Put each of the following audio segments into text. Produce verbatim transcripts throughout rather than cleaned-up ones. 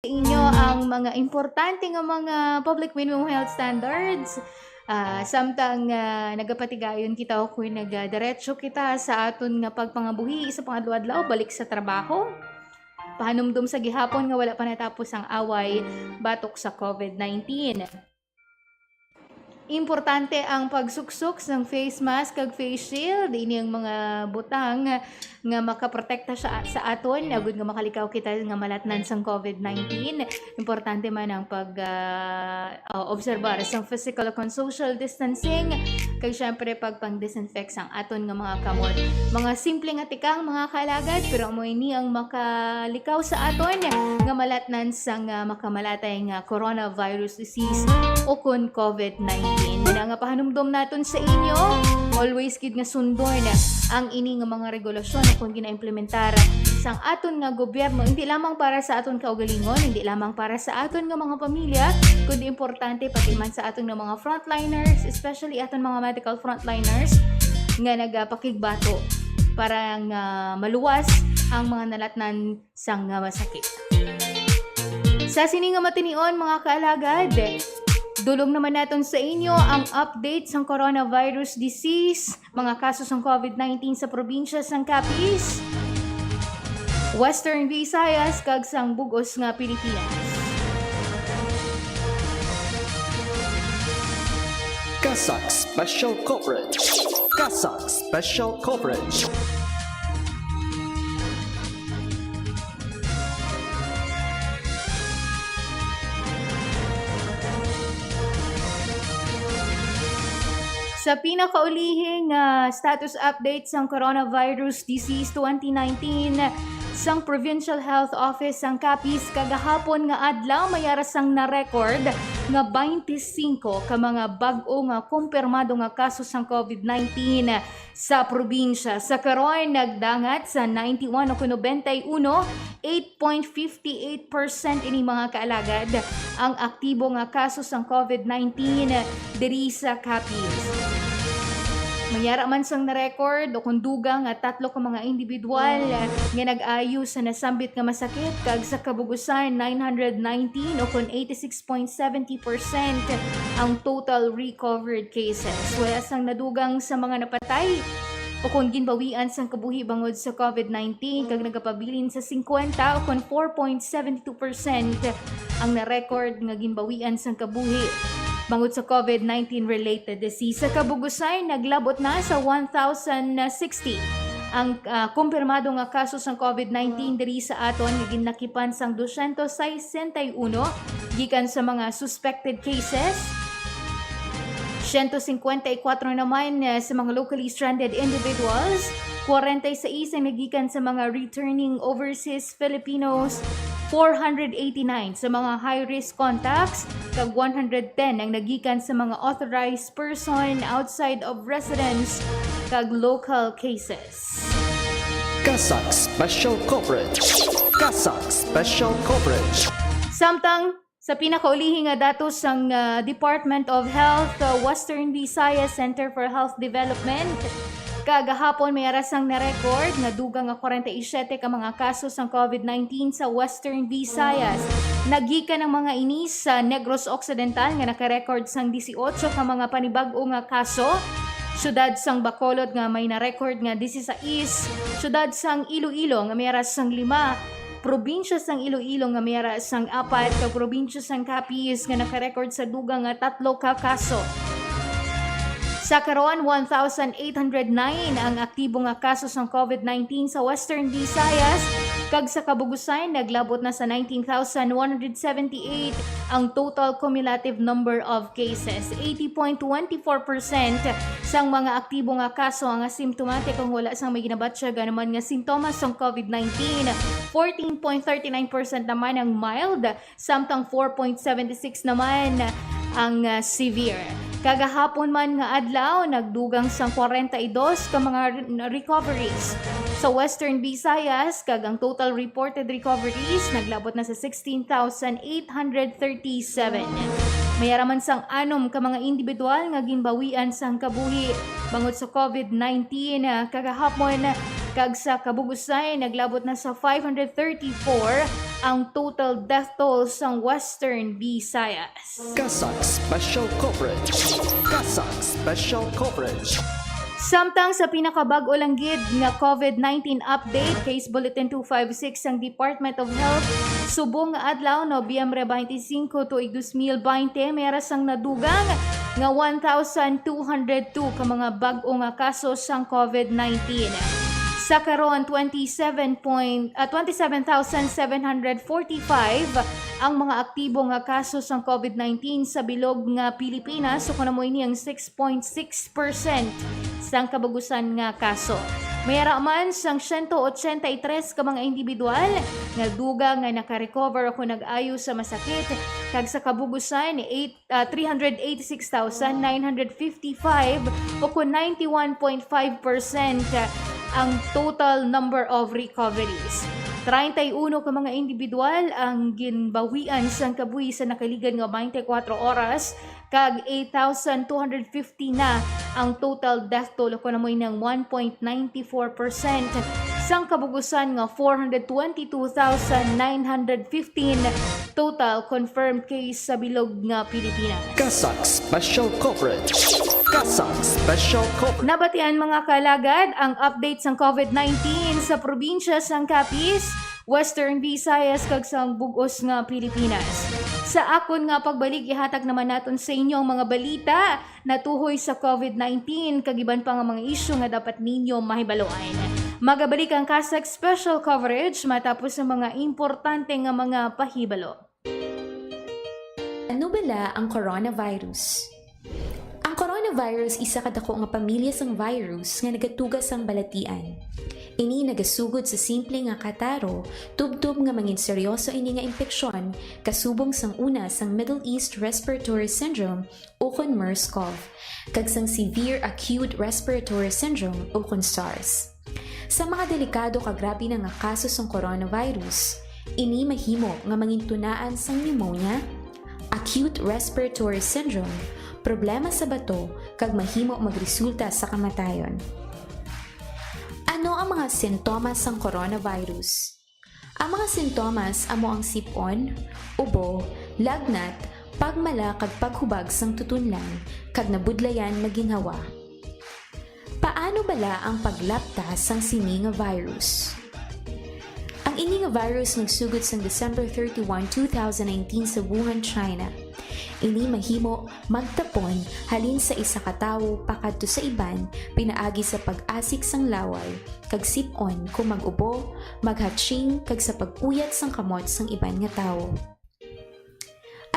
inyo ang mga importante nga mga public minimum health standards. Ah, samtang, ah, nagapatigayon kita o kung nagadiretso kita sa aton nga pagpangabuhi sa pangadlaw-adlaw, balik sa trabaho. Pahanumdom sa gihapon nga wala pa natapos ang away batok sa covid nineteen. Importante ang pagsuksok sang face mask kag face shield. Ini ang mga butang nga makaprotekta sa, sa aton, agud nga makalikaw kita nga malatnan sang covid nineteen. Importante man ang pag, ah, ah, obserbar sang physical kag social distancing, kag syempre pagpang-disinfect sang aton nga mga kamot. Mga simple nga tikang, mga kaalagad, pero amo ini ang makalikaw sa aton nga malatnan sang, ah, makamalatay nga coronavirus disease o kon covid nineteen. Muna nga pahanumdom naton sa inyo, always gid nga sundon ang ini nga mga regulasyon o kon ginaimplementar sang aton nga gobyerno, hindi lamang para sa aton kaugalingon, hindi lamang para sa aton nga mga pamilya, kundi importante pati man sa aton nga mga frontliners, especially aton mga medical frontliners nga nagapakigbato para nga maluwas ang mga nalatnan sang nga masakit. Sa sini nga matinion, mga kaalagad, dulong naman naton sa inyo ang update sang coronavirus disease, mga kaso sang covid nineteen sa probinsya sang Capiz, Western Visayas, kag sang bug-os nga Pilipinas. CASAC Special Coverage. CASAC Special Coverage. Sa pinakaulihi nga status update sang coronavirus disease twenty nineteen sang Provincial Health Office sang Capiz, kagahapon nga adlaw may ara sang na-record nga twenty-five ka mga bag-o nga kumpirmado nga kaso sang covid nineteen sa probinsya. Sa karon, nagdangat sa ninety-one o kon ninety-one, eight point five eight percent ini, mga kaalagad, ang aktibo nga kaso sang covid nineteen diri sa Capiz. May ara man sang na-record o kon dugang nga tatlo ka mga individual nga nag-ayo sa nasambit nga masakit, kag sa kabugusan, nine hundred nineteen o kon eighty-six point seventy percent ang total recovered cases. Wala sang nadugang sa mga napatay o kon ginbawian sang kabuhi bangod sa covid nineteen, kag nagapabilin sa fifty o kon four point seven two percent ang na-record nga ginbawian sang kabuhi bangod sa covid nineteen related disease. Sa kabugusan, naglabot na sa one thousand sixty ang, ah, kumpirmado nga kaso sang covid nineteen diri sa aton, nga ginlakipan sang dosyentos sesenta y uno gikan sa mga suspected cases, siyento cincuenta y cuatro naman, eh, sa mga locally stranded individuals, kwarenta y seis ang nagikan sa mga returning overseas Filipinos, four hundred eighty-nine sa mga high-risk contacts, kag one hundred ten ang nagikan sa mga authorized person outside of residence kag local cases. CASAC Special Coverage. CASAC Special Coverage. Samtang sa pinakaulihi nga datos sang, ah, Department of Health, ah, Western Visayas Center for Health Development, kagahapon may ara sang na-record nga dugang nga kwarenta y siyete ka mga kaso sang covid nineteen sa Western Visayas. Nagikan ang mga ini sa Negros Occidental nga naka-record sang dieciocho ka mga panibag-o nga kaso, siyudad sang Bacolod nga may na-record nga dieciséis, siyudad sang Iloilo nga may ara sang lima, probinsya sang Iloilo nga may ara sang apat, kag probinsya sang Capiz nga naka-record sa dugang nga tatlo ka kaso. Sa karon, one thousand eight hundred nine ang aktibo nga kaso sang covid nineteen sa Western Visayas, kag sa kabugusan, naglabot na sa nineteen thousand one hundred seventy-eight ang total cumulative number of cases. Eighty point twenty-four percent sang mga aktibo nga kaso ang asymptomatic, kung wala sang may ginabatyagan naman nga sintomas sang covid nineteen. Fourteen point thirty-nine percent naman ang mild, samtang four point seven six naman ang, ah, severe. Kagahapon man nga adlaw, nagdugang sang kwarenta y dos ka mga re-, recoveries sa Western Visayas, kag ang total reported recoveries naglabot na sa sixteen thousand eight hundred thirty-seven. May ara man sang anom ka mga individual nga ginbawian sang kabuhi bangod sa covid nineteen, ah, kagahapon, kag sa kabugusan naglabot na sa five hundred thirty-four ang total death toll sa Western Visayas. CASAC Special Coverage. CASAC Special Coverage. Samtang sa pinakabag-o lang gid nga COVID nineteen update, Case Bulletin two five six sang Department of Health, subong nga adlaw, Nobyembre twenty-five, tuig dos mil baynte, may ra sang nadugang nga one thousand two hundred two ka mga bag-o nga kaso sang COVID nineteen. Sa karon, twenty-seven point, ah, twenty-seven thousand seven hundred forty-five ang mga aktibo nga kaso sang COVID nineteen sa bilog nga Pilipinas, ukon amo ini ang six point six percent sang kabugusan nga kaso. May ara man sang siyento ochenta y tres ka mga individual nga dugang nga nakarecover o kon nag-ayo sa masakit, kag sa kabugusan, eight, ah, three hundred eighty-six thousand nine hundred fifty-five o kon ninety-one point five percent ang total number of recoveries. Treinta y uno ka mga individual ang ginbawian sang kabuhi sa nakaligad nga twenty-four oras, kag eight thousand two hundred fifty na ang total death toll, o kon amo ini ang one point nine four percent sang kabugusan nga four hundred twenty-two thousand nine hundred fifteen total confirmed case sa bilog nga Pilipinas. CASAC Special Coverage. CASAC Special Coverage. Nabatian, mga kalagad, ang update sang COVID nineteen sa probinsya sang Capiz, Western Visayas, kag sa bug-os nga Pilipinas. Sa akon nga pagbalik, ihatag naman naton sa inyo ang mga balita natuhoy sa COVID nineteen kag iban pa nga mga isyu nga dapat ninyo mahibaluan. Magabalik ang CASAC Special Coverage matapos ang mga importante nga mga pahibalo. Ano bala ang coronavirus? Ang coronavirus isa ka dako nga pamilya sang virus nga nagatuga sang balatian. Ini nagasugod sa simple nga kataro, tubtob nga mangin seryoso ini nga impeksyon, kasubong sang una sang Middle East Respiratory Syndrome ukon MERS-CoV, kag sang Severe Acute Respiratory Syndrome ukon SARS. Sa mga delikado kag grabe na nga kaso sang coronavirus, ini mahimo nga mangintunaan sang pneumonia, acute respiratory syndrome, problema sa bato, kag mahimo magresulta sa kamatayon. Ano ang mga sintomas sang coronavirus? Ang mga sintomas amo ang sip-on, ubo, lagnat, pagmala kag paghubag sang tutunlan, kag nabudlayan nga ginhawa. Paano bala ang paglapta sang sini nga virus? Ang ini nga virus nagsugod sang December thirty-one, two thousand nineteen sa Wuhan, China. Ini mahimo magtapon halin sa isa ka tawo pakadto sa iban pinaagi sa pag-asik sang laway kag sip-on kon mag-ubo, maghatching, kag sa pag-uyat sang kamot sang iban nga tawo.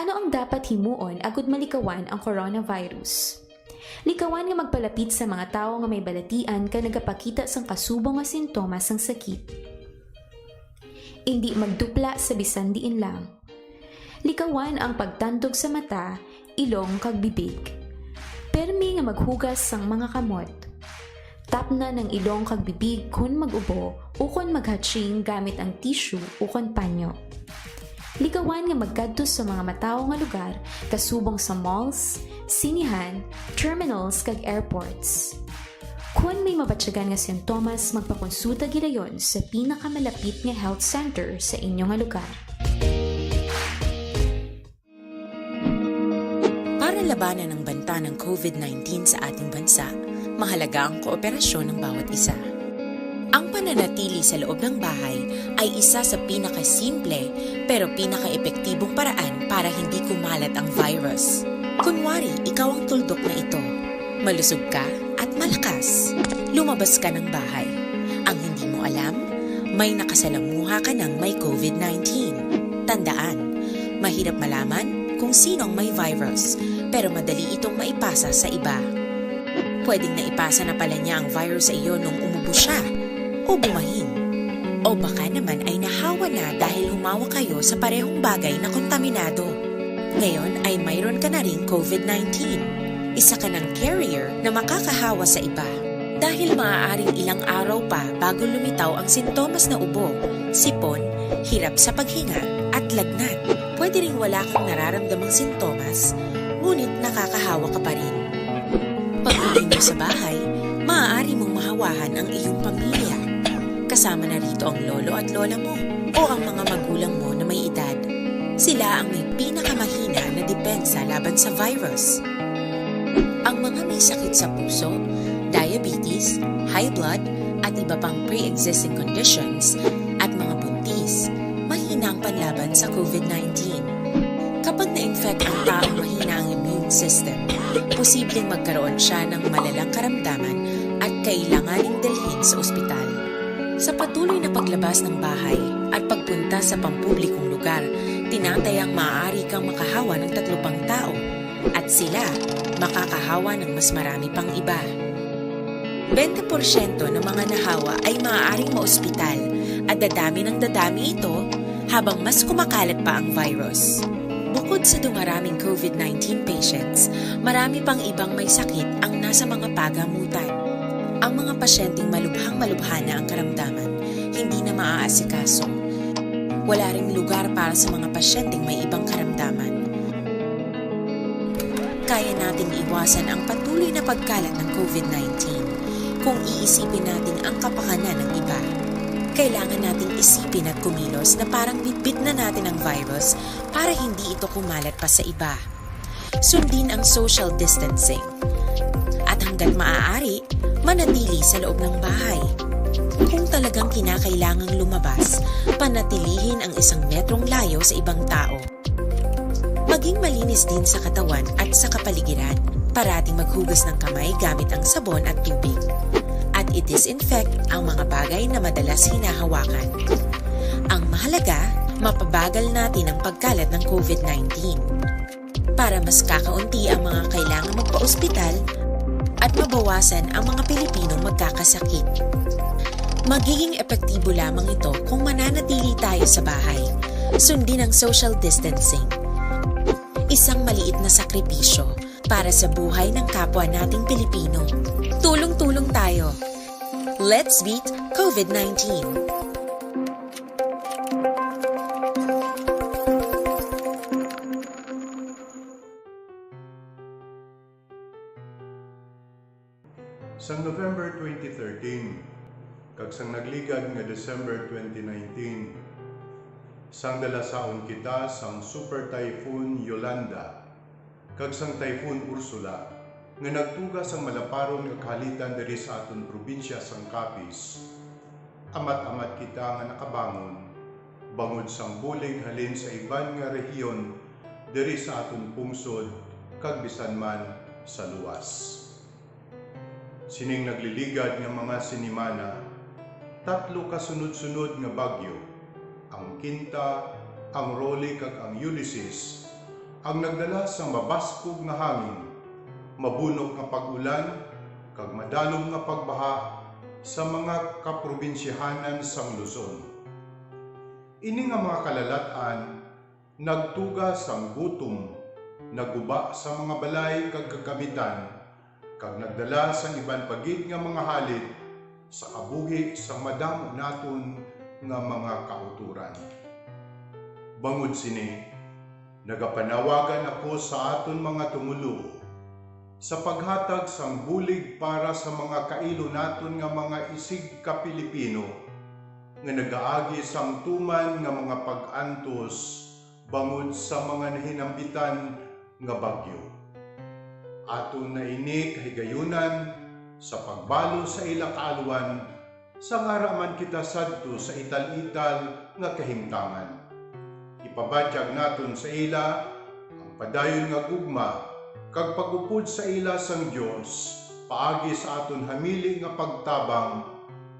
Ano ang dapat himuon agud malikawan ang coronavirus? Likawan nga magpalapit sa mga tawo nga may balatian kag nagapakita sang kasubong nga sintomas sang sakit. Indi magdupla sa bisan diin lang. Likawan ang pagtandog sa mata, ilong, kag bibig. Permi nga maghugas sang mga kamot. Tapnan ang ilong kag bibig kon mag-ubo ukon maghatching gamit ang tissue ukon panyo. Likawan nga magkadto sa mga matawo nga lugar, kasubong sa malls, sinihan, terminals, kag airports. Kon may mabatyagan nga sintomas, magpakonsulta gilayon sa pinakamalapit nga health center sa inyo nga lugar. Para labanan ang banta ng COVID nineteen sa ating bansa, mahalaga ang kooperasyon ng bawat isa. Ang pananatili sa loob ng bahay ay isa sa pinakasimple pero pinakaepektibong paraan para hindi kumalat ang virus. Kunwari, ikaw ang tuldok na ito. Malusog ka at malakas. Lumabas ka ng bahay. Ang hindi mo alam, may nakasalamuha ka ng may COVID nineteen. Tandaan, mahirap malaman kung sino ang may virus, pero madali itong maipasa sa iba. Pwedeng naipasa na pala niya ang virus sa iyo nung umubo siya o bumahin. O baka naman ay nahawa na dahil humawa kayo sa parehong bagay na kontaminado. Ngayon ay mayroon ka na ring COVID nineteen. Isa ka ng carrier na makakahawa sa iba. Dahil maaaring ilang araw pa bago lumitaw ang sintomas na ubo, sipon, hirap sa paghinga, at lagnat. Pwede ring wala kang nararamdamang sintomas, ngunit nakakahawa ka pa rin. Pag-uwi mo sa bahay, maaari mong mahawahan ang iyong pamilya. Kasama na rito ang lolo at lola mo. o ang mga magulang mo na may edad. Sila ang may pinakamahina na depensa laban sa virus. Ang mga may sakit sa puso, diabetes, high blood, at iba pang pre-existing conditions, at mga buntis, mahina ang panlaban sa COVID nineteen. Kapag na-infect ang taong mahina ang immune system, posibleng magkaroon siya ng malalang karamdaman at kailanganing dalhin sa ospital. Sa patuloy na paglabas ng bahay at pagpunta sa pampublikong lugar, tinatayang maaari kang makahawa ng tatlo pang tao at sila makakahawa ng mas marami pang iba. Bente porsyento ng mga nahawa ay maaaring maospital at dadami ng dadami ito habang mas kumakalat pa ang virus. Bukod sa dumaraming COVID nineteen patients, marami pang ibang may sakit ang nasa mga pagamutan. Ang mga pasyenteng malubhang-malubha na ang karamdaman, hindi na maaasikaso. Wala ring lugar para sa mga pasyenteng may ibang karamdaman. Kaya nating iwasan ang patuloy na pagkalat ng COVID nineteen kung iisipin natin ang kapakanan ng iba. Kailangan nating isipin at kumilos na parang bitbit na natin ang virus para hindi ito kumalat pa sa iba. Sundin ang social distancing. At hanggat maaari, manatili sa loob ng bahay. Kung talagang kinakailangang lumabas, panatilihin ang isang metrong layo sa ibang tao. Maging malinis din sa katawan at sa kapaligiran. Parating maghugas ng kamay gamit ang sabon at tubig. At i-disinfect ang mga bagay na madalas hinahawakan. Ang mahalaga, mapabagal natin ang pagkalat ng COVID nineteen. Para mas kakaunti ang mga kailangang magpaospital at mabawasan ang mga Pilipinong magkakasakit. Magiging epektibo lamang ito kung mananatili tayo sa bahay. Sundin ang social distancing. Isang maliit na sakripisyo para sa buhay ng kapwa nating Pilipino. Tulong-tulong tayo. Let's beat COVID nineteen. Sang November twenty thirteen kag sang nagligad nga December twenty nineteen, sang dalasaon kita sang Super Typhoon Yolanda kag sang Typhoon Ursula nga nagtuga sang malaparon nga kahalitan diri sa aton probinsya sang Capiz, amat-amat kita nga nakabangon bangod sang bulig halin sa iban nga rehiyon diri sa aton pungsod kag bisan man sa luwas. Sining nagliligad nga mga sinimana, tatlo ka sunod-sunod nga bagyo, ang Quinta, ang Rolly, kag ang Ulysses, ang nagdala sang mabaskog nga hangin, mabunok nga pag-ulan, kag madalom nga pagbaha sa mga kaprobinsyahanan sang Luzon. Ini nga mga kalalat-an nagtuga sang gutom, naguba sa mga balay kag kagamitan, kag nagdala sang iban pa gid nga mga halid sa kabuhi sang madamo naton nga mga kautoran. Bangod sini, nagapanawagan ako sa aton mga tumoluo sa paghatag sang bulig para sa mga kailo naton nga mga isig ka Pilipino nga nagaagi sang tuman nga mga pag-antos bangod sa mga nahinambitan nga bagyo. Aton na ini kahigayunan sa pagbalo sa ila kaalwan, sang ara man kita sadto sa ital-ital nga kahimtangan. Ipabatyag naton sa ila ang padayon nga gugma kag pag-upod sa ila sang Dios paagi sa aton hamili nga pagtabang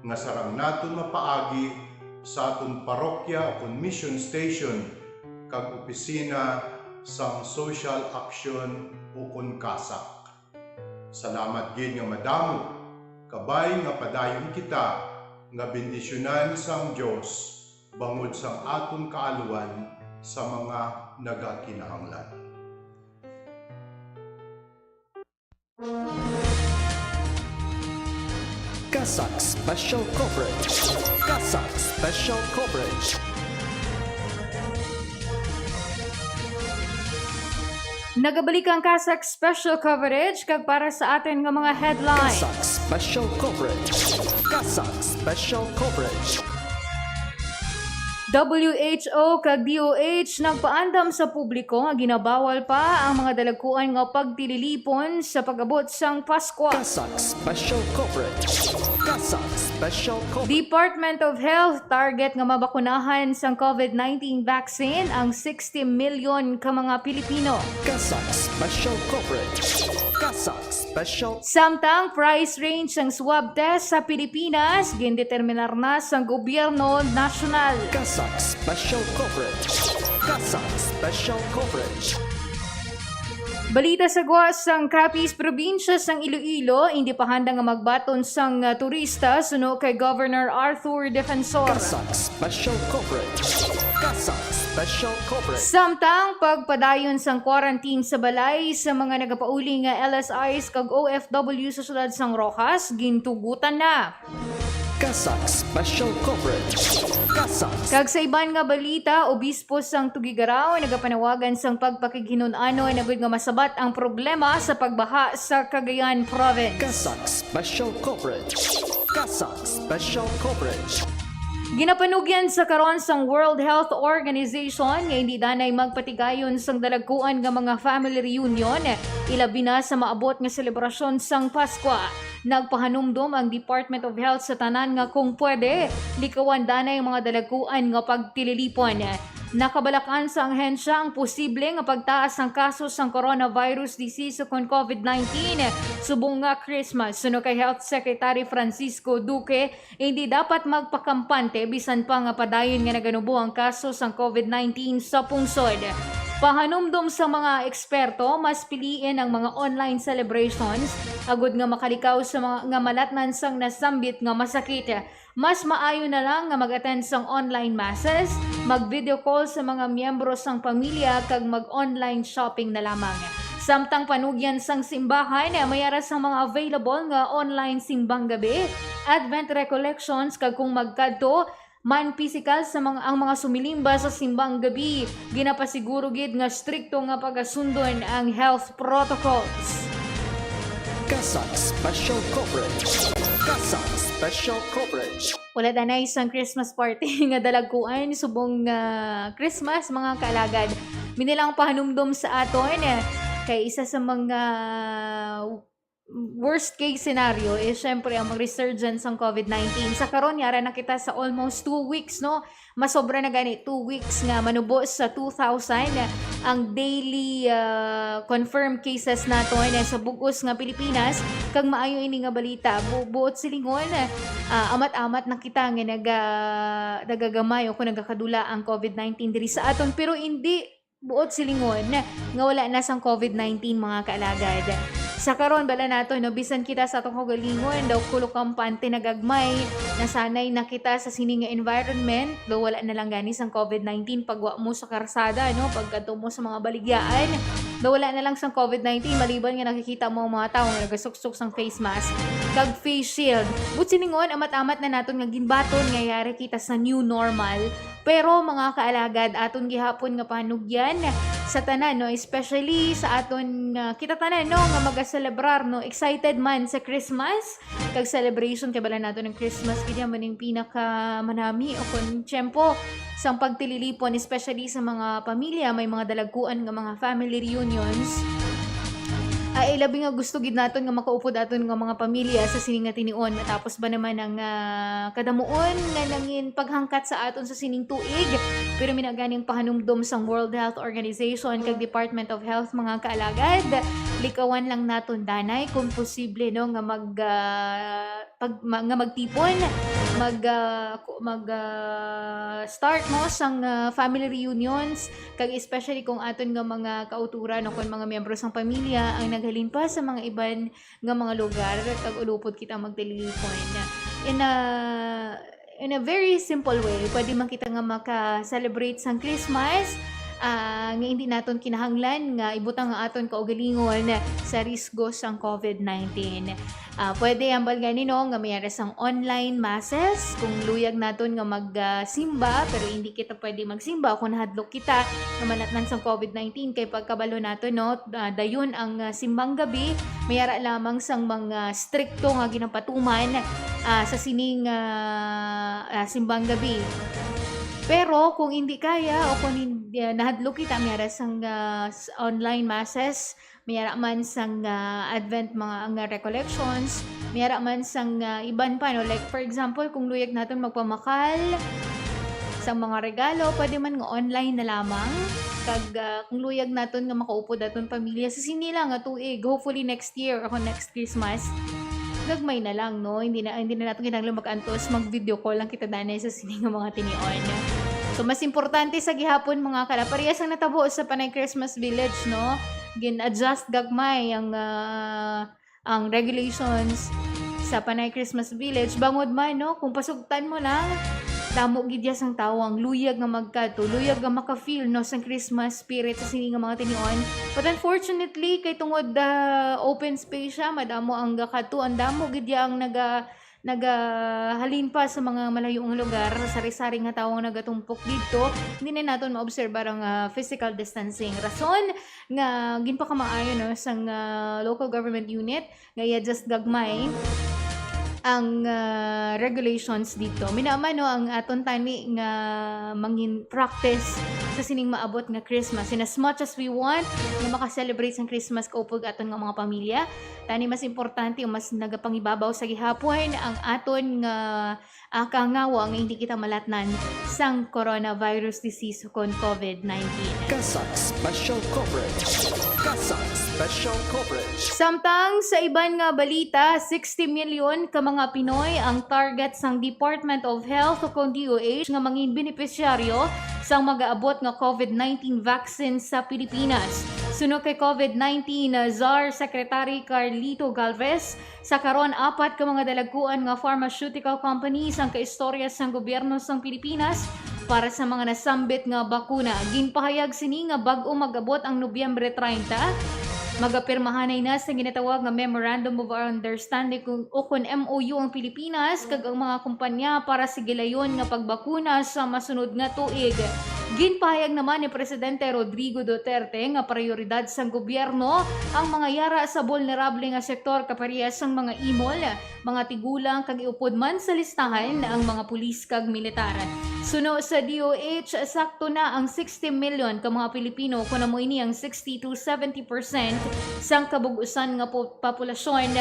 nga sarang naton mapaagi sa aton parokya ukon mission station kag opisina sang Social Action ukon CASAC. Salamat gid nga madamo, kabay nga padayon kita nga bendisyonan sang Dios bangod sang aton kaalwan sa mga nagakinahanglan. CASAC Special Coverage. CASAC Special Coverage. Nagabalik ang CASAC Special Coverage kag para sa aton nga mga headlines. CASAC Special Coverage. CASAC Special Coverage. W H O kag D O H nagpaandam sa publiko nga ginabawal pa ang mga dalagkuan nga pagtililipon sa pag-abot sang Paskwa. CASAC Special Coverage. CASAC Special Coverage. Department of Health target nga mabakunahan sang COVID nineteen vaccine ang sixty million ka mga Pilipino. CASAC Special Coverage. CASAC Special. Samtang price range sang swab test sa Pilipinas gindeterminar na sang gobyerno nasyonal. CASAC Special Coverage. CASAC Special Coverage. Balita sa gwa sang Capiz, probinsya sang Iloilo, indi pa handa nga magbaton sang, ah, turista suno kay Governor Arthur Defensor. CASAC Special Coverage. CASAC Special Coverage. Samtang pagpadayon sang quarantine sa balay sa mga nagapauli nga L S Is kag O F W sa siyudad sang Roxas, gintugutan na. CASAC Special Coverage. CASAC. Kag sa iban nga balita, obispo sang Tuguegarao nagapanawagan sang pagpakighinun-anon agud nga masabat ang problema sa pagbaha sa Cagayan Province. CASAC Special Coverage. CASAC Special Coverage. Ginapanugyan sa karon sang World Health Organization nga indi danay magpatigayon sang dalagkuan nga mga family reunion, ilabi na sa maabot nga selebrasyon sang Paskwa. Nagpahanumdom ang Department of Health sa tanan nga kung pwede, likawan danay ang mga dalagkuan nga pagtililipon. Nakabalakan sa ahensya ang posible nga pagtaas sang kaso sang coronavirus disease ukon COVID nineteen subong nga Christmas, suno kay Health Secretary Francisco Duque. Hindi dapat magpakampante bisan pa nga padayon nga naganubo ang kaso sang COVID nineteen sa pungsod. Pahanumdom sa mga eksperto, mas piliin ang mga online celebrations agud nga makalikaw sa mga nga malatnan sang nasambit nga masakit. Mas maayo na lang nga mag-attend sang online masses, mag-video call sa mga miyembro sang pamilya, kag mag-online shopping na lamang. Samtang panugyan sang simbahan, may ara sang mga available nga online simbang gabi, Advent recollections, kag kung magkadto man pisikal sa mga, ang mga sumilimba sa simbang gabi, ginapasiguro gid nga strikto nga pagasundon ang health protocols. CASAC Special Coverage. CASAC Special Coverage. Wala danay sang Christmas party nga dalagkuan subong nga Christmas, mga kaalagad. Mini lang pahanumdom sa aton, eh, kay isa sa mga worst case scenario is syempre ang resurgence sang COVID nineteen. Sa karon, yara na kita sa almost two weeks, no? Masobra na gani two weeks nga manubo sa two thousand ang daily, ah, confirmed cases naton sa bug-os nga Pilipinas. Kag maayo ini nga balita, bu-, buot silingon, ah, amat-amat na kita nga naga-, nagagamay o kung nagakadula ang COVID nineteen diri sa aton. Pero hindi buot silingon nga wala na sang COVID nineteen, mga kaalagad. Sa karon, bala nato, no, bisan kita sa atong kaugalingon daw kulo kampante nagagmay, nasanay na kita sa sini nga environment, daw wala na lang gani sang COVID nineteen pagwa mo sa karsada, no, pagkadto mo sa mga baligyaan, daw wala na lang sang COVID nineteen maliban nga nakikita mo ang mga tawo nga nagasuksok sang face mask kag face shield. Buot silingon, amat-amat na naton nga ginbaton nga yari kita sa new normal. Pero, mga kaalagad, aton gihapon nga panugyan sa tanan, no, especially sa aton, ah, kita tanan, no, nga magaselebrar, no, excited man sa Christmas kag celebration, kay bala nato ng Christmas gid man ning pinaka manami o kon tiyempo sang pagtililipon, especially sa mga pamilya may mga dalagkuan nga mga family reunions. Ay, labi nga gusto gid naton nga makaupod aton nga mga pamilya sa sini nga tinion, matapos ba naman ang, ah, kadamuon nga nangin paghangkat sa aton sa sining tuig. Pero minaganing pahanumdom sang World Health Organization kag Department of Health, mga kaalagad, likawan lang naton danay kung posible, no, nga mag, ah, pag, ma-, nga magtipon, mag, ah, ku-, mag, ah, start, no, sang, ah, family reunions, kag especially kung aton nga mga kauturan o kung mga miyembro sang pamilya ang naghalin pa sa mga iban nga mga lugar, kag ulupod kita magtililipon. In a, in a very simple way, pwede man kita nga maka-celebrate sang Christmas, ah, nga hindi naton kinahanglan nga ibutang ang aton kaugalingon sa risgo sang COVID nineteen. Ah, pwede hambal gani, no, nga may ara sang online masses kung luyag naton nga mag, ah, simba, pero hindi kita pwede magsimba kung nahadlok kita nga manatnan sang COVID nineteen, kay pagkabalo naton, no, ah, dayon ang, ah, simbang gabi, may ara lamang sang mga strikto nga ginapatuman, ah, sa sining, ah, ah, simbang gabi. Pero kung hindi kaya o kung hindi, ah, nahadlok kita, may ara sang, ah, s-, online masses, may ara man sang, ah, Advent mga, nga recollections, may ara man sang, ah, iban pa, no? Like, for example, kung luyag naton magpamakal sang mga regalo, pwede man nga online na lamang. Kag, ah, kung luyag naton nga makaupod aton pamilya sa sini lang nga tuig, hopefully next year o next Christmas, gagmay na lang, no? Hindi na, hindi na naton kinahanglan mag-antos, mag-video call lang kita danay sa sini nga mga tinion. So, mas importante sa gihapon, mga kala, parehas ang natabo sa Panay Christmas Village, no? Gin-adjust gagmay ang, ah, ang regulations sa Panay Christmas Village. Bangod man, no, kung pasugtan mo lang, damo gid ya sang tawo ang luyag nga magkadto, luyag nga maka-feel, no, sang Christmas spirit sa sini nga mga tinion. But unfortunately, kay tungod, ah, open space siya, madamo ang gakadto, ang damo gid ya ang naga-, nagahalin pa sa mga malayo nga lugar, sa sari-sari nga tawo nga nagatumpok didto. Hindi na naton maobserbar ang, ah, physical distancing. Rason nga ginpakamaayo, no, sang, ah, local government unit nga i-adjust gagmay ang, ah, regulations dito. Minaaman, no, ang aton tani nga mangin practice sa sining maabot nga Christmas. In as much as we want nga maka-celebrate sang Christmas kaupod aton nga mga pamilya, tani mas importante o mas nagapangibabaw sa gihapon ang aton nga, ah, kangawa nga hindi kita malatnan sang coronavirus disease kon COVID nineteen. CASAC Special Coverage. CASAC Special Coverage. Samtang sa iban nga balita, sixty million ka mga Pinoy ang target sang Department of Health o kon D O H nga mangin benepisyaryo sang magaabot nga COVID nineteen vaccine sa Pilipinas. Suno kay COVID nineteen czar Secretary Carlito Galvez, sa karon, apat ka mga dalagkuan nga pharmaceutical companies ang kaistorya sang gobyerno sang Pilipinas para sa mga nasambit nga bakuna. Ginpahayag sini nga bag-o mag-abot ang Nobyembre treinta, magapirmahanay na sa ginatawag nga Memorandum of Understanding kung, o kon M O U ang Pilipinas kag ang mga kumpanya para sa gilayon nga pagbakuna sa masunod nga tuig. Ginpahayag naman ni Presidente Rodrigo Duterte nga prioridad sang gobyerno ang mga yara sa bulnerable nga sektor, kaparehas sang mga imol, mga tigulang, kag iupod man sa listahan ang mga pulis kag militar. Suno sa D O H, sakto na ang sixty million ka mga Pilipino, kon amo ini ang sixty to seventy percent sang kabug-usan nga po-, populasyon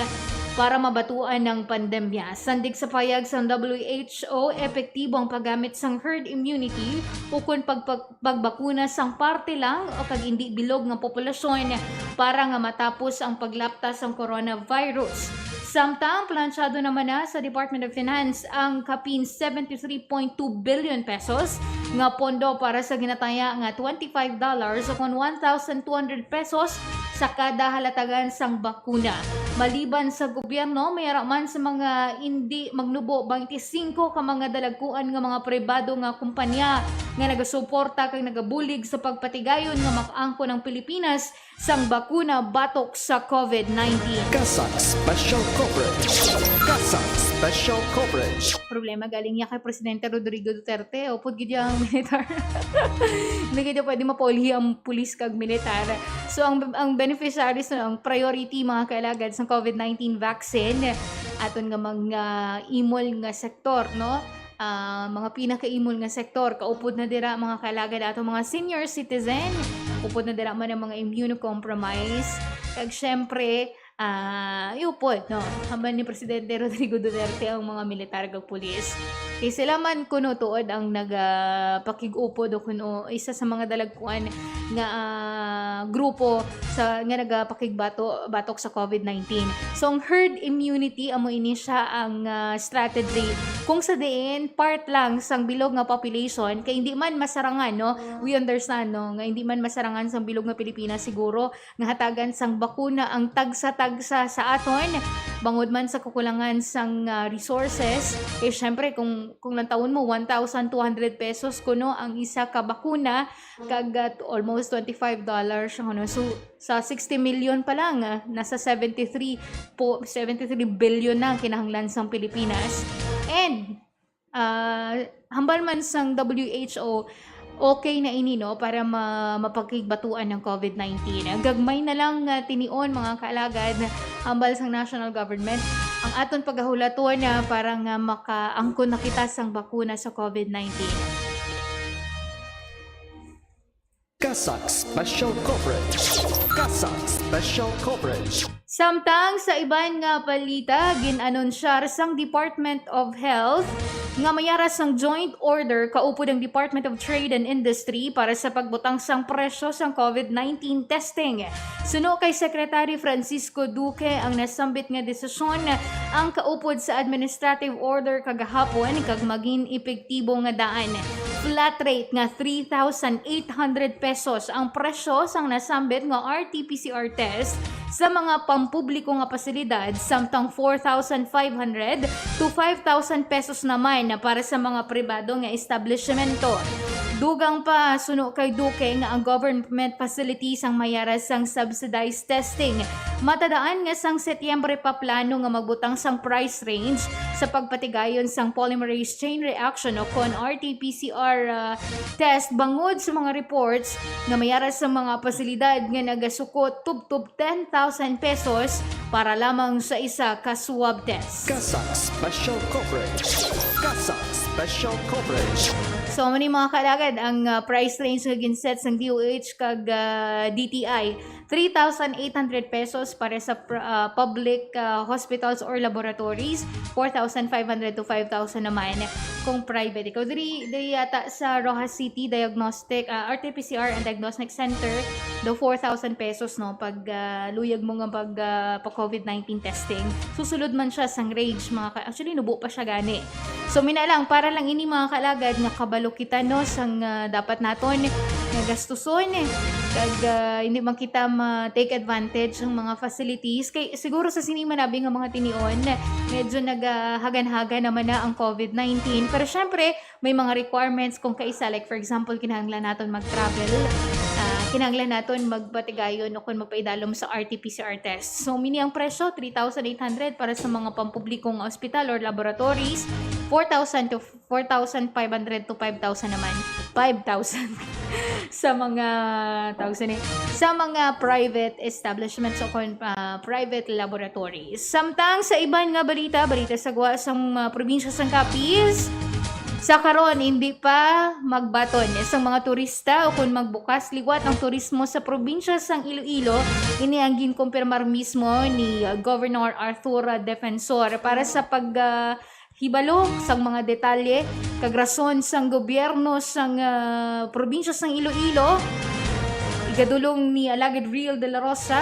para mabatuan ang pandemya. Sandig sa payag sang W H O, epektibo ang paggamit sang herd immunity ukon pagpag-, pagbakuna sang parte lang o kag indi bilog nga populasyon para nga matapos ang paglapta sang coronavirus. Samtang plansyado naman na sa Department of Finance ang kapin seventy-three point two billion pesos nga pondo para sa ginataya nga twenty-five dollars o kon one thousand two hundred pesos sa kada halatagan sang bakuna. Maliban sa gobyerno, may ara man sa mga indi magnubo, twenty-five ka mga dalagkuan nga mga pribado nga kumpanya nga nagasuporta kag nagabulig sa pagpatigayon nga makaangkon ang Pilipinas sang bakuna batok sa COVID nineteen. CASAC Special Coverage. CASAC Special Coverage. Problema galing niya kay Presidente Rodrigo Duterte, upod gid ang militar. Hindi gid pwede mapauli ang pulis kag militar. So, ang, ang beneficiaries, no, ang priority, mga kaalagad, sa COVID nineteen vaccine, aton nga mga imol nga sektor, no? Ah, mga pinakaimol nga sektor, kaupod na dira, mga kaalagad, ato mga senior citizen, upod na dira man ang mga immunocompromised. Kag syempre, ah, yun po, no? Hambal ni Presidente Rodrigo Duterte ang mga militar kag pulis. Kay sila man kuno tuod ang nagapakig-upod o kuno isa sa mga dalagkuan nga, ah, grupo sa, nga nagapakigbato-, batok sa COVID nineteen. So, ang herd immunity, amo ini siya ang, ah, strategy. Kung sa diin, part lang sang bilog nga population, kay hindi man masarangan, no? We understand, no? Nga hindi man masarangan sang bilog nga Pilipinas siguro nga hatagan sang bakuna ang tagsa-tagsa sa aton, bangod man sa kakulangan sang, ah, resources. Kay syempre, kung, kung lantawon mo, one thousand two hundred pesos kuno ang isa ka bakuna, kag, ah, almost twenty-five dollars siya, no? So, sa sixty million pa lang, ah, nasa seventy-three po, seventy-three billion na ang kinahanglan sang Pilipinas. And, ah, hambal man sang W H O, okay na ini, no, para ma-, mapakigbatuan ang COVID nineteen. Gagmay na lang nga tinion, mga kaalagad, hambal sang national government, ang aton pagahulaton na para nga makaangkon na kita sang bakuna sa COVID nineteen. CASAC Special Coverage. CASAC Special Coverage. Samtang sa iban nga balita, gin-anunsyar sang Department of Health nga mayara sang joint order kaupod ang Department of Trade and Industry para sa pagbutang sang presyo sang COVID nineteen testing. Suno kay Secretary Francisco Duque ang nasambit nga desisyon ang kaupod sa administrative order kagahapon kag magin epektibo nga daan. Flat rate nga three thousand eight hundred pesos ang presyo sang nasambit nga R T P C R test sa mga pampubliko nga pasilidad, samtang four thousand five hundred to five thousand pesos naman para sa mga pribado nga establishmento. Dugang pa, suno kay Duque nga ang government facilities ang mayara sang subsidized testing. Matadaan nga sang Setyembre pa plano nga magbutang sang price range sa pagpatigayon sang polymerase chain reaction o kon R T P C R, ah, test bangod sa mga reports nga mayara sa mga pasilidad nga nagasukot tubtob ten thousand pesos para lamang sa isa ka swab test. CASAC Special Coverage. CASAC Special Coverage. So, mao ni mga kaalagad ang, ah, price range nga ginset sang D O H kag, ah, D T I, three thousand eight hundred pesos para sa pr- ah, public, ah, hospitals or laboratories, four thousand five hundred to five thousand naman kung private. Ikaw, diri, diri yata sa Roxas City Diagnostic, ah, R T P C R and Diagnostic Center, do four thousand pesos, no, pag, ah, luyag mo nga pag, ah, pa COVID nineteen testing. Susulod man siya sang range, mga ka- actually, nubo pa siya gani. So, mao na lang, para lang ini, mga kaalagad, nga kabalo kita, no, sang, ah, dapat naton nga gastuson, kag, ah, hindi man kita ma-take advantage sang mga facilities. Kay siguro sa sini man abi nga mga tinion, medyo nagahagan-hagan naman na ang COVID nineteen. Pero syempre, may mga requirements kung kaisa, like, for example, kinahanglan naton mag-travel, ah, kinahanglan naton magpatigayon o kung magpaidalom sa R T P C R test. So, mao ni ang presyo, three thousand eight hundred para sa mga pampublikong ospital or laboratories, four thousand to four thousand five hundred to five thousand naman. Five thousand sa mga, tawag sa ni, sa mga private establishments o kon, ah, private laboratories. Samtang sa iban nga balita, balita sa gwa sang, ah, probinsya sang Capiz, sa karon, hindi pa magbaton sang mga turista o kon magbukas liwat ang turismo sa probinsya sang Iloilo. Ini ang ginkumpirmar mismo ni, ah, Governor Arthur, ah, Defensor. Para sa pag, ah, hibalo sang mga detalye kag rason sang gobyerno sang, ah, probinsya sang Iloilo, igadulong ni Alagad Real de la Rosa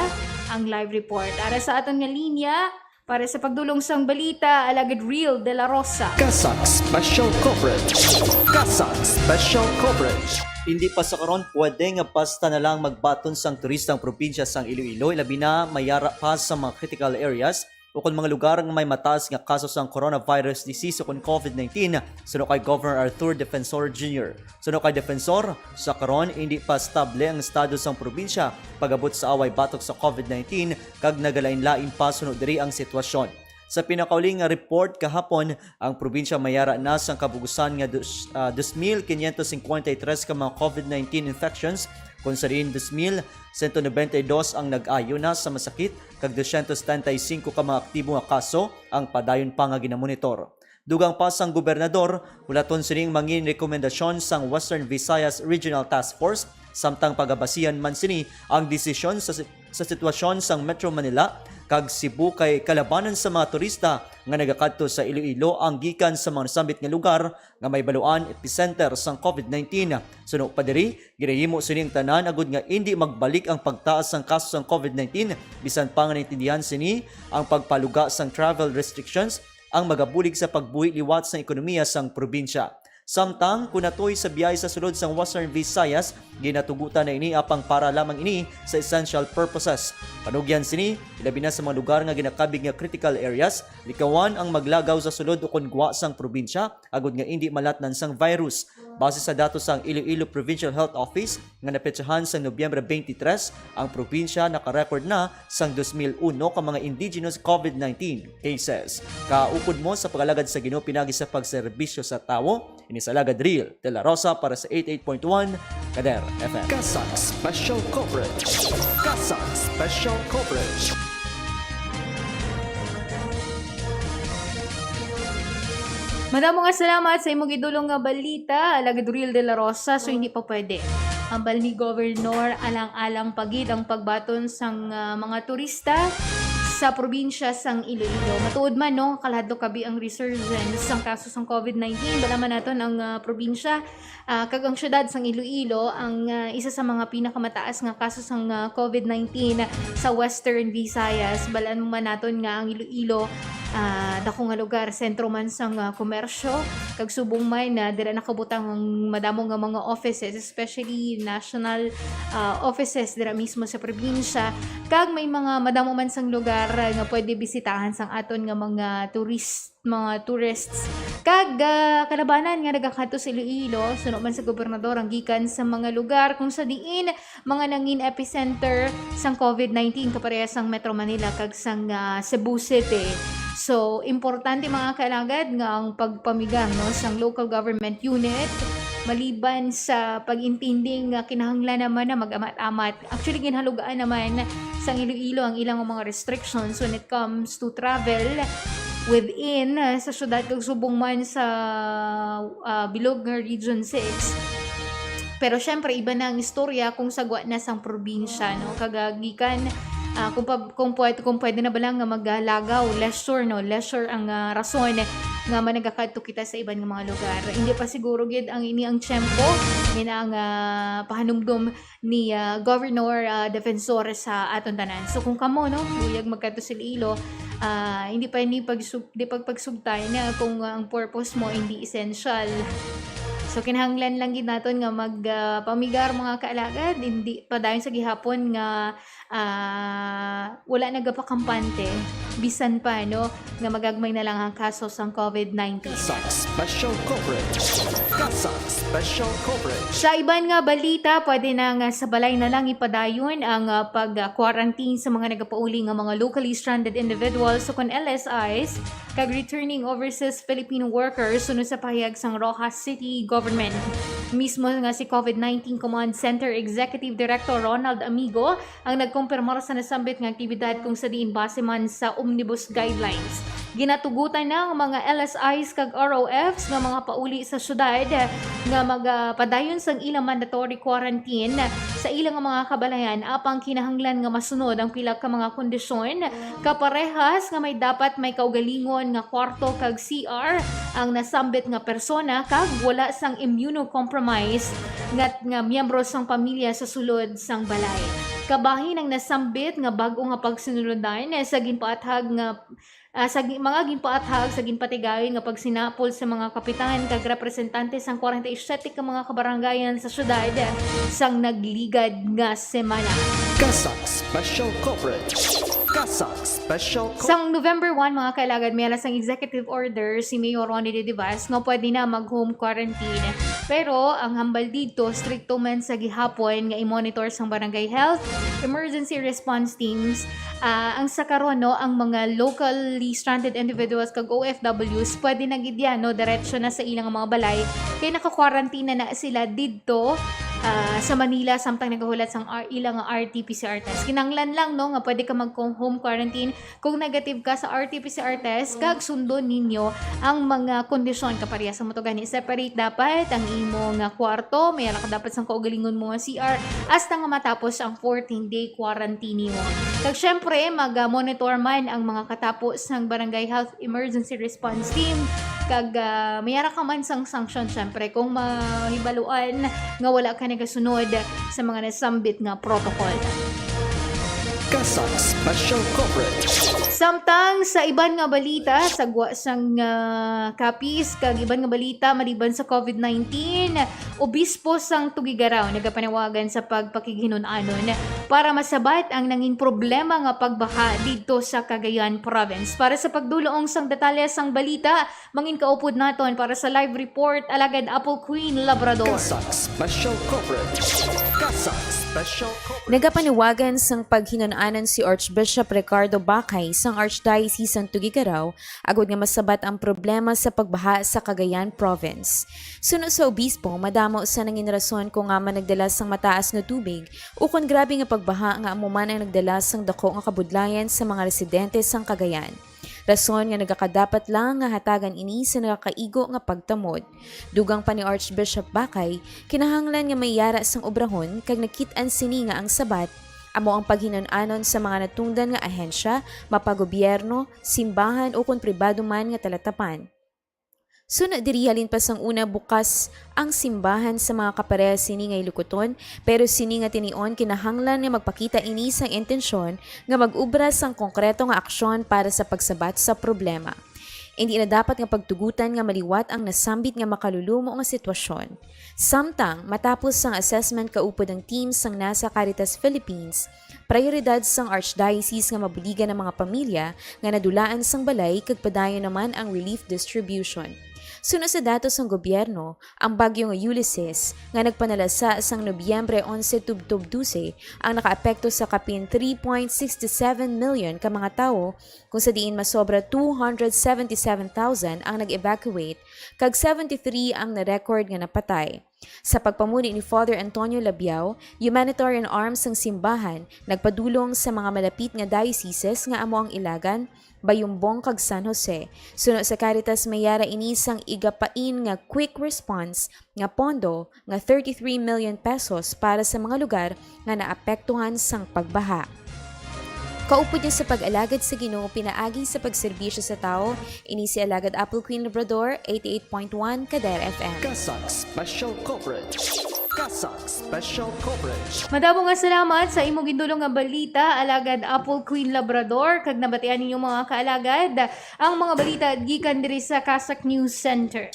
ang live report. Ara sa aton nga linya, para sa pagdulong sang balita, Alagad Real de la Rosa. CASAC Special Coverage. CASAC Special Coverage. Hindi pa sa karon pwede nga basta na lang magbaton sang turista ang probinsya sang Iloilo, ilabi na mayara pa sa mga critical areas o kon mga lugar nga may mataas nga kaso sang coronavirus disease o kon COVID nineteen, suno kay Governor Arthur Defensor Junior. Suno kay Defensor, sa karon, hindi pa stable ang estado sang probinsya pag-abot sa away batok sa COVID nineteen, kag nagalain-lain pa suno diri ang sitwasyon. Sa pinakauli nga report kahapon, ang probinsya mayara na sang kabugusan nga dus, ah, dos mil quinientos cincuenta y tres ka mga COVID nineteen infections, kung sa diin dos mil sento noventa y dos ang nag-ayo na sa masakit, kag dosyentos setenta y singko ka mga aktibo nga kaso ang padayon pa nga ginamonitor. Dugang pa sang gobernador, hulaton sini ang mangin rekomendasyon sang Western Visayas Regional Task Force, samtang pagabasihan man sini ang desisyon sa, sa sitwasyon sang Metro Manila kag Cebu, kay kalabanan sa mga turista nga nagakadto sa Iloilo ang gikan sa mga nasambit nga lugar nga may baluan epicenter sang COVID nineteen. Suno pa diri, ginahimo sini ang tanan agud nga indi magbalik ang pagtaas sang kaso sang COVID nineteen, bisan pa nga naintindihan sini ang pagpaluga sang travel restrictions ang magabulig sa pagbuhi liwat sang ekonomiya sang probinsya. Samtang, kung natuy sa biyahe sa sulod sang Western Visayas, ginatugutan na ini apang para lamang ini sa essential purposes. Panugyan sini, ilabi na sa mga lugar nga ginakabig nga critical areas, likawan ang maglagaw sa sulod ukon gwa sang probinsya, agud nga indi malatnan sang virus. Base sa datos sang Iloilo Provincial Health Office nga napetsahan sa Nobyembre twenty-three, ang probinsya naka-record na sang dos mil uno ka mga indigenous COVID nineteen cases. Kaupod mo sa pag-alagad sa Ginoo pinagi sa pagserbisyo sa tawo. Ini si Alagad Real de la Rosa para sa eighty-eight point one Kader F M. CASAC Special Coverage. CASAC Special Coverage. Madamo nga salamat sa imong gidulong nga balita, Alagad Real de la Rosa. So, hindi pa pwede. Hambal ni Governor, alang-alang pa gid ang pagbaton sang, ah, mga turista sa probinsya sang Iloilo. Matuod man, no, kalahadlok kabi ang resurgence sang kaso sang covid nineteen. Bala man naton ang, ah, probinsya, ah, kag ang syudad sang Iloilo ang, ah, isa sa mga pinakamataas nga kaso sang, ah, covid nineteen sa Western Visayas. Balaan man naton nga ang Iloilo, ah, dako nga lugar, sentro man sang, ah, komersyo, kag subong man na dira nakabutang ang madamo nga mga offices, especially national, ah, offices dira mismo sa probinsya, kag may mga madamo man sang lugar, ah, nga pwede bisitahan sang aton nga mga turist, mga tourists. Kag, ah, kalabanan nga nagakadto sa Iloilo, suno man sa gobernador ang gikan sa mga lugar kung sa diin mga nangin epicenter sang covid nineteen, kaparehas sang Metro Manila kag sang, ah, Cebu City. So, importante, mga kaalagad, nga ang pagpamigang, no, sang local government unit, maliban sa pag-intindi nga kinahanglan naman na mag-amat-amat. Actually, ginhalugaan naman sang Iloilo ang ilang mga restrictions when it comes to travel within, ah, sa syudad kag subong man sa, ah, bilog nga Region six. Pero syempre, iba na ang istorya kung sa gwa na sang probinsya, no? Kag, ah, gikan, ah, kung pa-, kung pwede, kung pwede na ba lang nga maglagaw, leisure, no? Leisure ang, ah, rason nga managakadto kita sa iban nga mga lugar. Hindi pa siguro gid ang ini ang tiyempo, may na ang, ah, pahanumdom ni, ah, Governor, ah, Defensor sa aton tanan. So, kung kamo, no, luyag magkadto sa Iloilo, ah, hindi pa ini pagsub-, di pagpagsubtay na kung, ah, ang purpose mo hindi essential. So, kinahanglan lang gid naton nga mag, ah, pamigar, mga kaalagad, hindi padayon sa gihapon nga, ah, wala nagapakampante, bisan pa, no, nga magagmay na lang ang kaso sang covid nineteen. CASAC Special Coverage. CASAC Special Coverage. Sa iban nga balita, pwede na nga sa balay na lang ipadayon ang, ah, pag-quarantine sa mga nagapauli nga mga locally stranded individuals, so kon L S Is, kag returning overseas Filipino workers, sunod sa pahayag sang Roxas City Government. Mismo nga si covid nineteen Command Center Executive Director Ronald Amigo ang nagkumpirmar sa nasambit nga aktibidad kung sa diin base man sa Omnibus Guidelines. Ginatugutan na ang mga L S Is kag R O Fs nga mga pauli sa syudad nga magapadayon sang ilang mandatory quarantine sa ilang mga kabalayan, apang kinahanglan nga masunod ang pila ka mga kondisyon, kaparehas nga may dapat may kaugalingon nga kwarto kag C R ang nasambit nga persona kag wala sang immunocompromised nga, nga miyembro sang pamilya sa sulod sang balay. Kabahin ang nasambit nga bag-o nga pagsinulodan sa ginpaathag nga, ah, sa gi-, mga ginpaathag sa ginpatigayon nga pagsinapol sa mga kapitan kag representante sang kwarenta y siyete ka mga kabarangayan sa syudad sang nagligad nga semana. CASAC Special Coverage. CASAC Special Coverage. Sang November one, mga kaalagad, may alas ang executive order si Mayor Ronnie Didivas nga pwede na mag-home quarantine. Pero ang hambal didto, strikto man sa gihapon nga i-monitor sang Barangay Health Emergency Response Teams, ah, ang sa karon, no, ang mga locally stranded individuals kag O F Ws pwede na gid yan, no, diretso na sa ilang mga balay kay naka-quarantine na, na sila didto, ah, sa Manila samtang nagahulat sang R-, ilang R T P C R test. Kinahanglan lang, no, nga pwede ka mag-home quarantine kung negative ka sa R T P C R test, kag sundon ninyo ang mga kondisyon. Kaparehas sa mo to gani, separate dapat ang imo nga kwarto, may ara ka dapat sang kaugalingon mo nga C R, hasta nga matapos ang fourteen-day quarantine nimo. Kag syempre, mag-monitor man ang mga katapo sang Barangay Health Emergency Response Team, kag, ah, may ara ka man sang sanction, syempre, kung mahibaluan nga wala ka nagasunod sa mga nasambit nga protocol. CASAC Special Coverage. Samtang sa iban nga balita, sa gwa sang, ah, Capiz kag iban nga balita maliban sa covid nineteen, obispo sang Tuguegarao nagapanawagan sa pagpakighinun-anon para masabat ang nangin problema nga pagbaha didto sa Cagayan Province. Para sa pagdulong sang detalye sang balita, mangin kaupod naton para sa live report, Alagad Apple Queen Labrador. CASAC Special Coverage. CASAC Special Coverage. Nagapanawagan sang paghinun-anon si Archbishop Ricardo Bacay sang Archdiocese sang Tuguegarao agod nga masabat ang problema sa pagbaha sa Cagayan Province. Suno sa obispo, madamo sa nangin rason kon ngaa man nagdala sang mataas nga tubig ukon grabe nga pagbaha nga amo man ang nagdala sang dako nga kabudlayan sa mga residente sang Cagayan. rason nga nagakadapat lang nga hatagan ini sa nagakaigo nga pagtamod. Dugang pa ni Archbishop Bacay, kinahanglan nga may yara sang obrahon kag nakit-an sini nga ang sabat amo ang paghinun-anon sa mga natungdan nga ahensya, mapagobyerno, simbahan, o kon pribado man nga talatapan. Suno diri, halin pa sang una, bukas ang simbahan sa mga kaparehas sini nga hilukuton, pero sini nga tinion kinahanglan nga magpakita ini sang intensyon nga mag-obra sang konkreto nga aksyon para sa pagsabat sa problema. Indi na dapat nga pagtugutan nga maliwat ang nasambit nga makalulumo nga sitwasyon. Samtang matapos sang assessment, kaupod ang team sang NASA Caritas Philippines, prioridad sang Archdiocese nga mabuligan ang mga pamilya nga nadulaan sang balay kag padayon naman ang relief distribution. Suno sa datos sang gobyerno, ang bagyo nga Ulysses, nga nagpanalasa sang Nobyembre onse tubtob dose, ang nakaapekto sa kapin three point six seven million ka mga tawo, kung sa diin masobra two hundred seventy-seven thousand ang nag-evacuate, kag seventy-three ang na-record nga napatay. Sa pagpamuni ni Father Antonio Labiao, humanitarian arm sang simbahan, nagpadulong sa mga malapit nga dioceses nga amo ang Ilagan, Bayumbong, kag San Jose. Suno sa Caritas, may yara ini sang igapain nga quick response nga pondo nga thirty-three million pesos para sa mga lugar nga naapektuhan sang pagbaha. Kaupod niya sa pag-alagad sa Ginoo pinaagi sa pagserbisyo sa tawo, ini si Alagad Apple Queen Labrador, eighty-eight point one Kader F M. CASAC Special Coverage. CASAC Special Coverage. Madamo nga salamat sa imo gindulong nga balita, Alagad Apple Queen Labrador, kag nabatian ninyo, mga kaalagad, ang mga balita gikan diri sa CASAC News Center.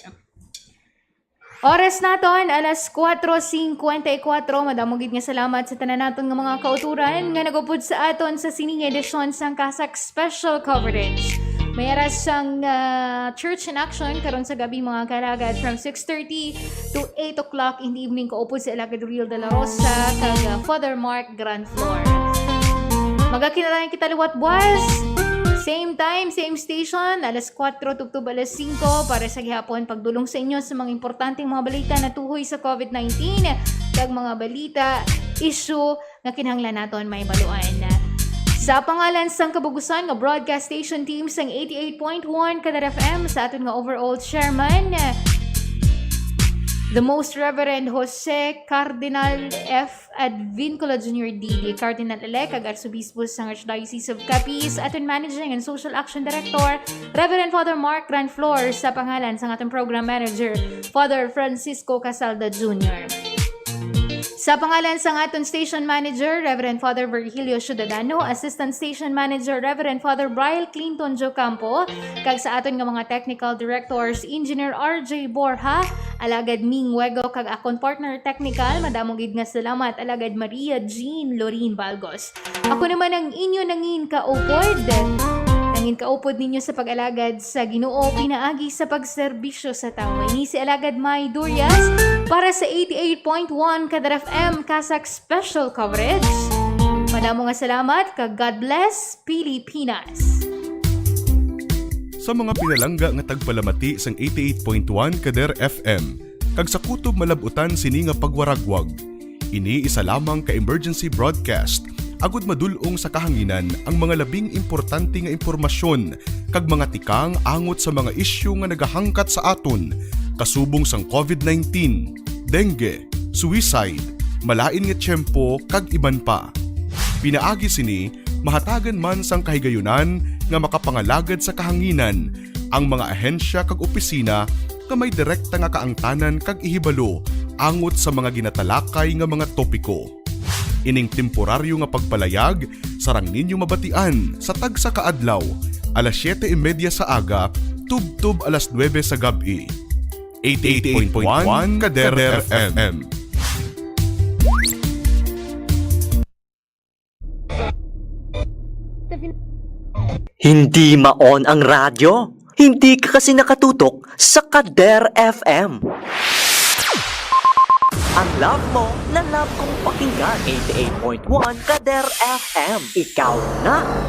Oras naton, alas kuwatro singkwenta y kuwatro. Madamo gid nga salamat sa tanan naton nga mga kautoran nga nag-upod sa aton sa sini nga edisyon sang CASAC Special Coverage. May aras sang, ah, Church in Action karon sa gabi, mga kaalagad, from six thirty to eight o'clock in the evening, kaupod si Alagad Uriel de la Rosa kag, ah, Father Mark Granflor. Magakinarangan kita liwat buwas. Same time, same station, alas kuwatro tubtob alas singko para sa gihapon, pagdulong sa inyo sa mga importanteng mga balita natuhoy sa covid nineteen, kag mga balita, issue nga kinahanglan naton mahibaluan. Sa pangalan sang kabugusan nga broadcast station team sang eighty-eight point one Kadar F M, sa aton nga overall chairman, the Most Reverend Jose Cardinal F. Advincula Junior D D, Cardinal-elect kag Arsobispo sang Archdiocese of Capiz, aton Managing and Social Action Director, Reverend Father Mark Granflor, sa pangalan sang aton Program Manager, Father Francisco Casalda Junior Sa pangalan sang aton Station Manager, Reverend Father Virgilio Ciudadano, Assistant Station Manager, Reverend Father Brian Clinton Jocampo, kag sa aton nga mga technical directors, Engineer R J Borja, Alagad Ming Wego, kag akon partner technical, madamo gid nga salamat, Alagad Maria Jean Lorin Balgos. Ako naman ang inyo nangin kaupod. Nangin kaupod ninyo sa pag-alagad sa Ginoo pinaagi sa pagserbisyo sa tawo. Ini si Alagad May Durias para sa eighty-eight point one Kadar F M CASAC Special Coverage. Madamo nga salamat, kag God bless Pilipinas. Sa mga pinalangga nga tagpalamati sang eighty-eight point one Kader F M, kag sa kutob malab-utan sini nga pagwaragwag, ini isa lamang ka emergency broadcast, agud madul-ong sa kahanginan ang mga labing importante nga impormasyon kag mga tikang angot sa mga isyu nga nagahangkat sa aton, kasubong sang covid nineteen, dengue, suicide, malain nga tiyempo, kag iban pa. Pinaagi sini, mahatagan man sang kahigayunan nga makapangalagad sa kahanginan ang mga ahensya kag opisina nga may direkta nga kaangtanan kag ihibalo angot sa mga ginatalakay nga mga topiko. Ining temporaryo nga pagpalayag sarang ninyo mabatian sa tagsa ka adlaw, alas siyete y media sa aga tubtob alas nuebe sa gab-i. Eighty-eight point one Kader F M. Hindi ma-on ang radyo? Hindi ka kasi nakatutok sa Kader F M. Ang love mo, na love kong pakinggan. Eighty-eight point one Kader F M. Ikaw na!